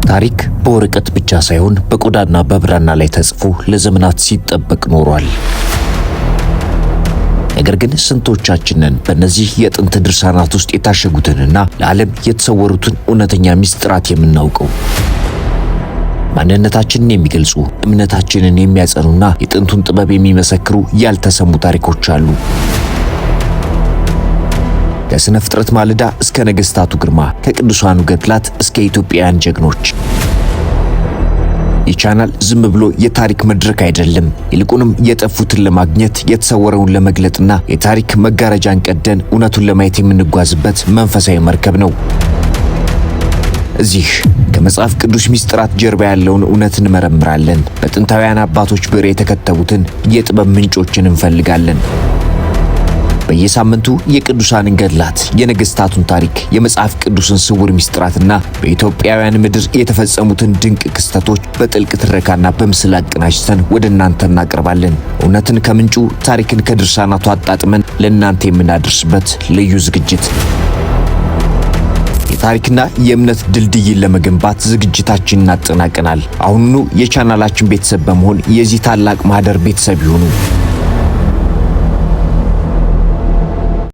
ታሪክ በወረቀት ብቻ ሳይሆን በቆዳና በብራና ላይ ተጽፎ ለዘመናት ሲጠበቅ ኖሯል። ነገር ግን ስንቶቻችንን በእነዚህ የጥንት ድርሳናት ውስጥ የታሸጉትንና ለዓለም የተሰወሩትን እውነተኛ ሚስጥራት የምናውቀው? ማንነታችንን የሚገልጹ፣ እምነታችንን የሚያጸኑና የጥንቱን ጥበብ የሚመሰክሩ ያልተሰሙ ታሪኮች አሉ። ከስነ ፍጥረት ማለዳ እስከ ነገስታቱ ግርማ፣ ከቅዱሳኑ ገድላት እስከ ኢትዮጵያውያን ጀግኖች፣ ይህ ቻናል ዝም ብሎ የታሪክ መድረክ አይደለም። ይልቁንም የጠፉትን ለማግኘት፣ የተሰወረውን ለመግለጥና የታሪክ መጋረጃን ቀደን እውነቱን ለማየት የምንጓዝበት መንፈሳዊ መርከብ ነው። እዚህ ከመጽሐፍ ቅዱስ ሚስጥራት ጀርባ ያለውን እውነት እንመረምራለን። በጥንታውያን አባቶች ብዕር የተከተቡትን የጥበብ ምንጮችን እንፈልጋለን። በየሳምንቱ የቅዱሳንን ገድላት፣ የነገስታቱን ታሪክ፣ የመጽሐፍ ቅዱስን ስውር ሚስጥራትና በኢትዮጵያውያን ምድር የተፈጸሙትን ድንቅ ክስተቶች በጥልቅ ትረካና በምስል አቀናጅተን ወደ እናንተ እናቀርባለን። እውነትን ከምንጩ፣ ታሪክን ከድርሳናቱ አጣጥመን ለእናንተ የምናደርስበት ልዩ ዝግጅት። የታሪክና የእምነት ድልድይን ለመገንባት ዝግጅታችንን አጠናቀናል። አሁኑኑ የቻናላችን ቤተሰብ በመሆን የዚህ ታላቅ ማህደር ቤተሰብ ይሁኑ።